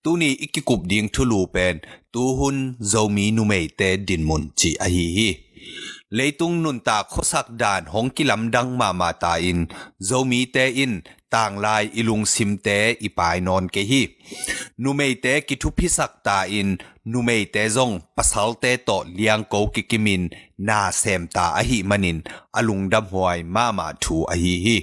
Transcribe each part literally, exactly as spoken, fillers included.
Tuni i kikup ding thulu pen tuhun Zomi numeite dinmun cih ahi hi. Leitung nuntak khuasak dan hong kilamdang mahmah ta in Zomite in tanglai i lungsimte i pai nawn kei hi. Numeite kithuphisak ta in numeite zong pasalte tawh liangko kikimin na sem ta ahih manin a lungdamhuai mahmah thu ahi hi.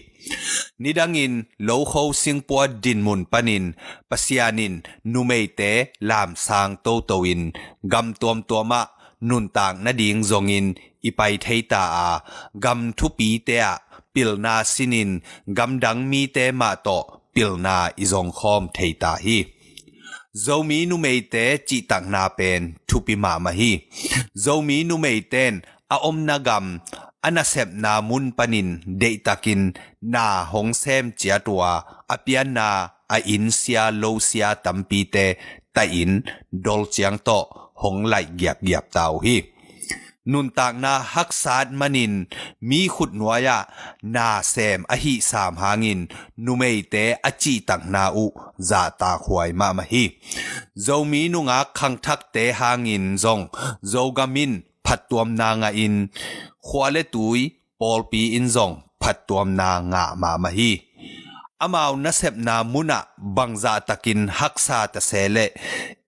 Nidangin lokho singpua dinmun panin Pasian in numeite lamsang toto in gam tuamtuamah nuntak nading zongin i pai thei ta a, gam thupite ah pilna sinin gamdang mite mah tawh pilna i zongkhawm thei ta hi. Zomi numeite cihtakna pen thupi mahmah hi. Zomi numeiten a omna gam, a nasepna mun panin deihtakin na hong sem ciat uh a, a pianna a inn sia lo sia tampite tahin dolciang tawh hong laih giapgiap ta uh hi. Nuntakna haksat manin mi khutnuai-ah na sem ahi sam hangin numeite a cihtakna uh zahtakhuai mahmah hi. Zomi nungak khangthakte hangin zong Zogam in phattuamna ngahin khua le tui pawlpi in zong phattuamna ngah mahmah hi. Amau nasepna munah bangzahtakin haksa ta se leh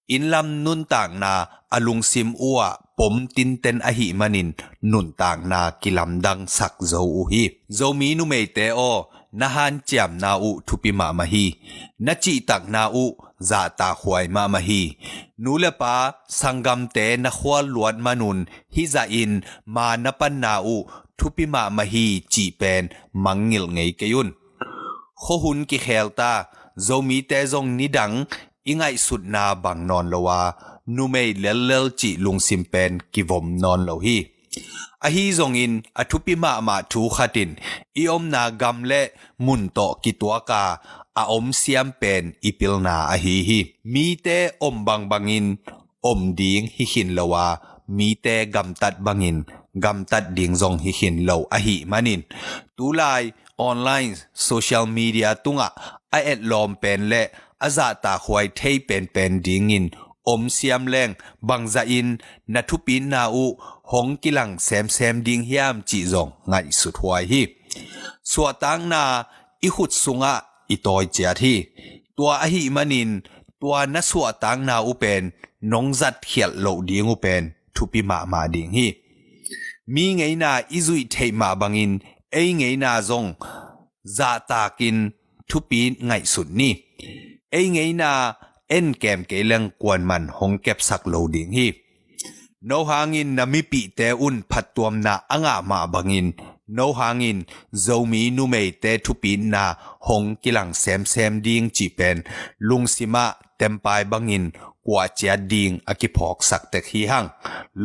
innlam nuntakna a lungsim uhah pom tinten ahih manin nuntakna kilamdangsak zo uh hi. Zomi numeite aw, na hanciamna uh thupi mahmah hi. Na cihtakna uh zahtakhuai mahmah hi. Nu le pa sanggamte na khual luat manun hih zahin ma na panna uh thupi mahmah hi cih pen mangngilh ngei kei un. Khuahun kikhelta Zomite zong nidang i ngaihsutna bang nawn lo a, numei lellel cih lungsim pen kivom nawn lo hi. Ahi zongin a thupi mahmah thu khat in i omna gam le mun tawh kituaka a om siam pen i pilna ahi hi. Mite om bangbangin om ding hi khin lo a, mite gamtat bangin gamtat ding zong hi khin lo ahih manin tulai online social media tungah a etlawm pen le a zahtakhuai thei penpen dingin om siam leng bangzahin na thupitna uh hong kilang semsem ding hiam cih zong ngaihsut huai hi. Suahtakna i khut sungah i tawi ciat hi. Tua ahih manin tua na suahtakna uh pen nong zatkhialh loh ding uh pen thupi mahmah ding hi. Mi ngeina i zuih theih mah bangin ei ngeina zong zahtakin thupi ngaihsut ni. Ei ngeina en kem kei leng kuanman hong kepsak lo ding hi. No hangin na mipihte un phattuamna a ngah mah bangin no hangin Zomi numeite thupitna hong kilang semsem ding cih pen lungsimah tempai bangin kuah ciat ding a kiphawksak tek hi hang.